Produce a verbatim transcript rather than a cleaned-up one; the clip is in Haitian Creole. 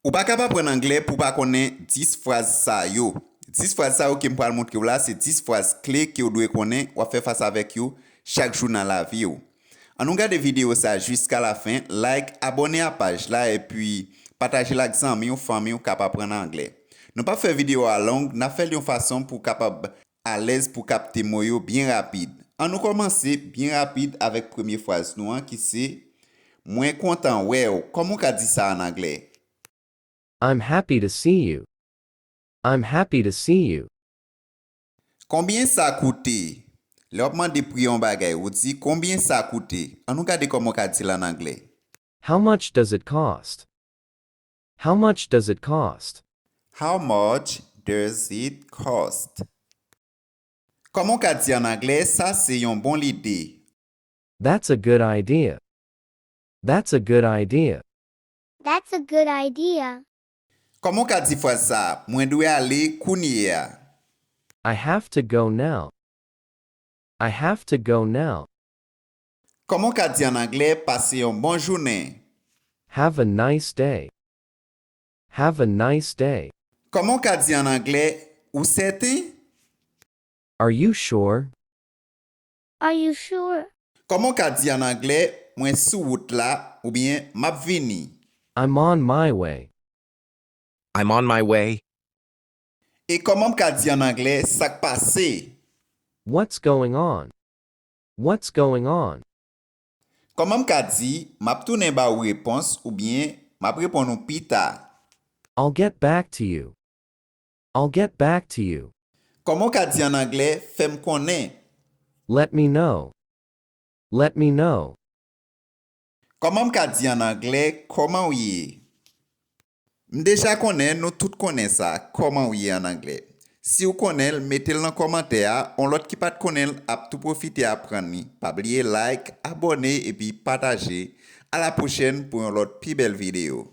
Ou pa kab aprann anglè pou w pa konnen dis fraz sa yo. Dis fraz sa yo ke m pral montre w la, se dis fraz kle ke w dwe konnen, w ap fè fas avèk yo chak jou nan lavi w. Ann nou gade videyo sa jiska lafen, like, abòne a paj la, epi pataje l ak zanmi w, fanmi w k ap aprann anglè. Nou p ap fè videyo a long, n ap fè l yon fason pou w kapab alèz pou w kapte mo yo byen rapid. Ann nou kòmanse byen rapid avèk premye fraz nou an ki se, Mwen kontan wè w. Kòman w ka di sa an anglè? I'm happy to see you. I'm happy to see you. Konbyen sa koute? Lè w ap mande pri yon bagay, ou di, Konbyen sa koute? Ann nou gade kòman w ka di l an anglè. How much does it cost? How much does it cost? How much does it cost? Kòman w ka di an anglè, Sa se yon bon lide? That's a good idea. That's a good idea. That's a good idea. Kòman w ka di fraz sa, Mwen dwe ale kounye a? I have to go now. I have to go now. Kòman w ka di an anglè, Pase yon bon jounen? Have a nice day. Have a nice day. Kòman w ka di an anglè, Ou sèten? Are you sure? Are you sure? Kòman w ka di an anglè, Mwen sou wout la, oubyen M ap vini? I'm on my way. I'm on my way. E kòman m ka di an anglè, Sa k pase? What's going on? What's going on? Kòman m ka di, M ap tounen ba ou repons, oubyen M ap reponn ou pita? I'll get back to you. I'll get back to you. Kòman w ka di an anglè, Fè m konnen? Let me know. Let me know. Kòman m ka di an anglè, Kòman w ye? M deja konnen nou tout konnen sa, Kòman w ye an anglè. Si w konnen l, mete l nan kòmantè a, yon lòt ki pa t konnen l ap tou pwofite aprann li. Pa bliye like, abòne epi pataje. A la pwochèn pou yon lòt pi bèl videyo.